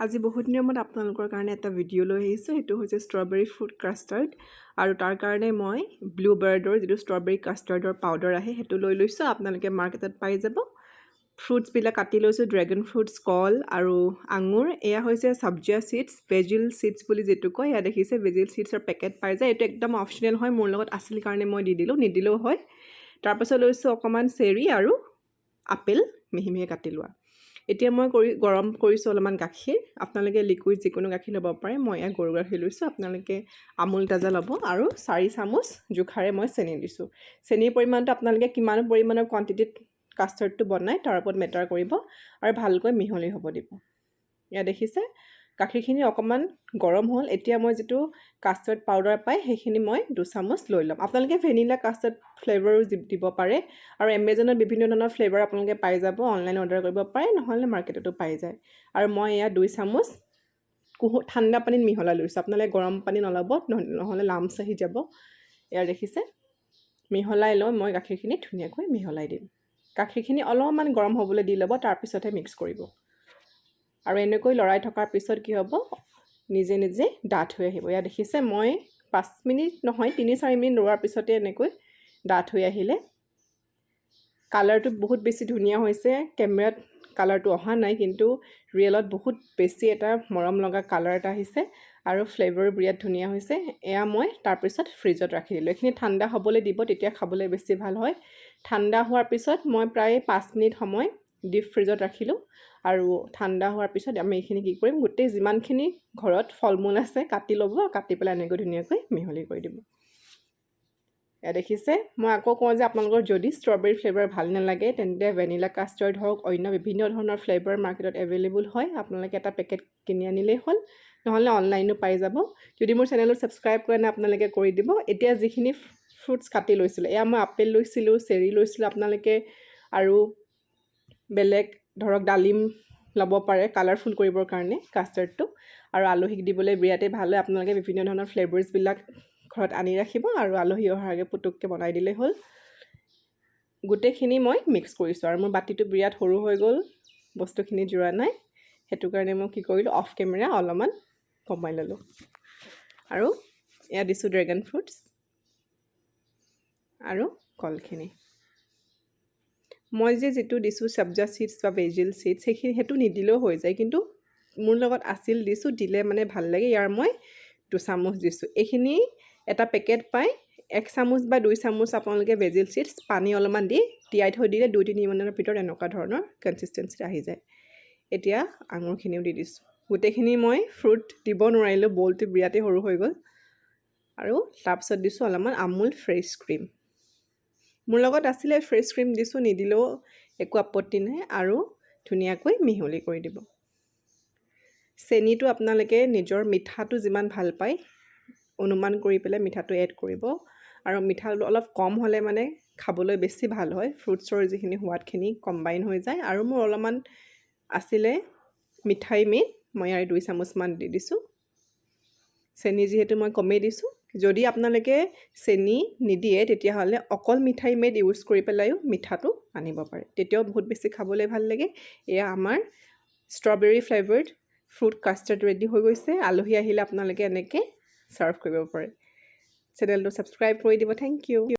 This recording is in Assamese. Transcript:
আজি বহুত দিনৰ মূৰত আপোনালোকৰ কাৰণে এটা ভিডিঅ' লৈ আহিছোঁ। সেইটো হৈছে ষ্ট্ৰবেৰী ফ্ৰুট কাষ্টাৰ্ড আৰু তাৰ কাৰণে মই ব্লু বাৰ্ডৰ যিটো ষ্ট্ৰবেৰী কাষ্টাৰ্ডৰ পাউডাৰ আহে, সেইটো লৈ লৈছোঁ। আপোনালোকে মাৰ্কেটত পাই যাব। ফ্ৰুটছবিলাক কাটি লৈছোঁ, ড্ৰেগন ফ্ৰুটছ, কল আৰু আঙুৰ। এয়া হৈছে চাবজিয়া চিডছ, বেজিল চিডছ বুলি যিটো কয়। এয়া দেখিছে, বেজিল চিডছৰ পেকেট পাই যায়। এইটো একদম অপশ্যনেল হয়। মোৰ লগত আছিল কাৰণে মই দি দিলোঁ, নিদিলেও হয়। তাৰপাছত লৈছোঁ অকণমান চেৰি আৰু আপেল মিহি মিহি কাটি লোৱা। এতিয়া মই গৰম কৰিছোঁ অলপমান গাখীৰ। আপোনালোকে লিকুইড যিকোনো গাখীৰ ল'ব পাৰে। মই ইয়াত গৰু গাখীৰ লৈছোঁ, আপোনালোকে আমুল তাজা ল'ব। আৰু 4 চামুচ জোখাৰে মই চেনি দিছোঁ। চেনিৰ পৰিমাণটো আপোনালোকে কিমান পৰিমাণৰ কোৱাণ্টিটিত কাষ্টাৰ্ডটো বনায়, তাৰ ওপৰত মেটাৰ কৰিব। আৰু ভালকৈ মিহলি হ'ব দিব। ইয়াত দেখিছে, গাখীৰখিনি অকণমান গৰম হ'ল। এতিয়া মই যিটো কাষ্টাৰ্ড পাউডাৰ পায়, সেইখিনি মই 2 চামুচ লৈ ল'ম। আপোনালোকে ভেনিলা কাষ্টাৰ্ড ফ্লেভাৰো দিব পাৰে আৰু এমেজনত বিভিন্ন ধৰণৰ ফ্লেভাৰ আপোনালোকে পাই যাব। অনলাইন অৰ্ডাৰ কৰিব পাৰে, নহ'লে মাৰ্কেটতো পাই যায়। আৰু মই এয়া 2 চামুচ ঠাণ্ডা পানীত মিহলাই লৈছোঁ। আপোনালোকে গৰম পানী নল'ব, নহ'লে লামচ আহি যাব। এয়া দেখিছে, মিহলাই লৈ মই গাখীৰখিনি ধুনীয়াকৈ মিহলাই দিম। গাখীৰখিনি অলপমান গৰম হ'বলৈ দি ল'ব, তাৰপিছতহে মিক্স কৰিব। আৰু এনেকৈ লৰাই থকাৰ পিছত কি হ'ব, নিজে নিজে ডাঠ হৈ আহিব। ইয়াত দেখিছে, মই 5 মিনিট নহয়, 3-4 মিনিট লৰোৱাৰ পিছতে এনেকৈ ডাঠ হৈ আহিলে। কালাৰটো বহুত বেছি ধুনীয়া হৈছে। কেমেৰাত কালাৰটো অহা নাই, কিন্তু ৰিয়েলত বহুত বেছি এটা মৰম লগা কালাৰ এটা আহিছে আৰু ফ্লেভাৰো বিৰাট ধুনীয়া হৈছে। এয়া মই তাৰপিছত ফ্ৰিজত ৰাখি দিলোঁ। এইখিনি ঠাণ্ডা হ'বলৈ দিব, তেতিয়া খাবলৈ বেছি ভাল হয়। ঠাণ্ডা হোৱাৰ পিছত মই প্ৰায় 5 মিনিট সময় ডিপ ফ্ৰিজত ৰাখিলোঁ। আৰু ঠাণ্ডা হোৱাৰ পিছত আমি এইখিনি কি কৰিম, গোটেই যিমানখিনি ঘৰত ফল মূল আছে কাটি ল'ব। কাটি পেলাই এনেকৈ ধুনীয়াকৈ মিহলি কৰি দিব। এয়া দেখিছে, মই আকৌ কওঁ যে আপোনালোকৰ যদি ষ্ট্ৰবেৰী ফ্লেভাৰ ভাল নালাগে, তেন্তে ভেনিলা কাষ্টাৰ্ড হওক, অন্য বিভিন্ন ধৰণৰ ফ্লেভাৰ মাৰ্কেটত এভেইলেবল হয়। আপোনালোকে এটা পেকেট কিনি আনিলেই হ'ল, নহ'লে অনলাইনো পাই যাব। যদি মোৰ চেনেলটো ছাবস্ক্ৰাইব কৰে নাই, আপোনালোকে কৰি দিব। এতিয়া যিখিনি ফ্ৰুটছ কাটি লৈছিলোঁ, এয়া মই আপেল লৈছিলোঁ, চেৰি লৈছিলোঁ। আপোনালোকে আৰু বেলেগ ধৰক ডালিম ল'ব পাৰে কালাৰফুল কৰিবৰ কাৰণে কাষ্টাৰ্ডটো। আৰু আলহীক দিবলৈ বিৰাটেই ভাল হয়। আপোনালোকে বিভিন্ন ধৰণৰ ফ্লেভাৰ্ছবিলাক ঘৰত আনি ৰাখিব আৰু আলহী অহাৰ আগে পুতুককৈ বনাই দিলেই হ'ল। গোটেইখিনি মই মিক্স কৰিছোঁ আৰু মোৰ বাতিটো বিৰাট সৰু হৈ গ'ল, বস্তুখিনি যোৰা নাই। সেইটো কাৰণে মই কি কৰিলোঁ, অফ কেমেৰা অলপমান কমাই ল'লোঁ। আৰু এয়া দিছোঁ ড্ৰেগন ফ্ৰুটছ আৰু কলখিনি। মই যে যিটো দিছোঁ চাবজা চিডছ বা বেজিল চিডছ, সেইখিনি সেইটো নিদিলেও হৈ যায়, কিন্তু মোৰ লগত আছিল, দিছোঁ। দিলে মানে ভাল লাগে। ইয়াৰ মই 2 চামুচ দিছোঁ। এইখিনি এটা পেকেট পাই, 1 চামুচ বা 2 চামুচ আপোনালোকে বেজিল চিডছ পানী অলপমান দি তিয়াই থৈ দিলে 2-3 মিনিটৰ ভিতৰত এনেকুৱা ধৰণৰ কনচিষ্টেঞ্চিত আহি যায়। এতিয়া আঙুৰখিনিও দি দিছোঁ। গোটেইখিনি মই ফ্ৰুট দিব নোৱাৰিলোঁ, ব'লটো বিৰাটেই সৰু হৈ গ'ল। আৰু তাৰপিছত দিছোঁ অলপমান আমুল ফ্ৰেছ ক্ৰীম। মোৰ লগত আছিলে, ফ্ৰেছ ক্ৰীম দিছোঁ, নিদিলেও একো আপত্তি নাই। আৰু ধুনীয়াকৈ মিহলি কৰি দিব। চেনিটো আপোনালোকে নিজৰ মিঠাটো যিমান ভাল পায়, অনুমান কৰি পেলাই মিঠাটো এড কৰিব। আৰু মিঠাটো অলপ কম হ'লে মানে খাবলৈ বেছি ভাল হয়, ফ্ৰুটছৰ যিখিনি সোৱাদখিনি কম্বাইন হৈ যায়। আৰু মোৰ অলপমান আছিলে মিঠাই মেড, মই ইয়াৰে 2 চামুচমান দি দিছোঁ। চেনি যিহেতু মই কমেই দিছোঁ। যদি আপোনালোকে চেনি নিদিয়ে, তেতিয়াহ'লে অকল মিঠাই মেড ইউজ কৰি পেলাইও মিঠাটো আনিব পাৰে, তেতিয়াও বহুত বেছি খাবলৈ ভাল লাগে। এয়া আমাৰ strawberry flavoured fruit custard ready হৈ গৈছে। আলহী আহিলে আপোনালোকে এনেকৈ ছাৰ্ভ কৰিব পাৰে। চেনেলটো ছাবস্ক্ৰাইব কৰি দিব। Thank U.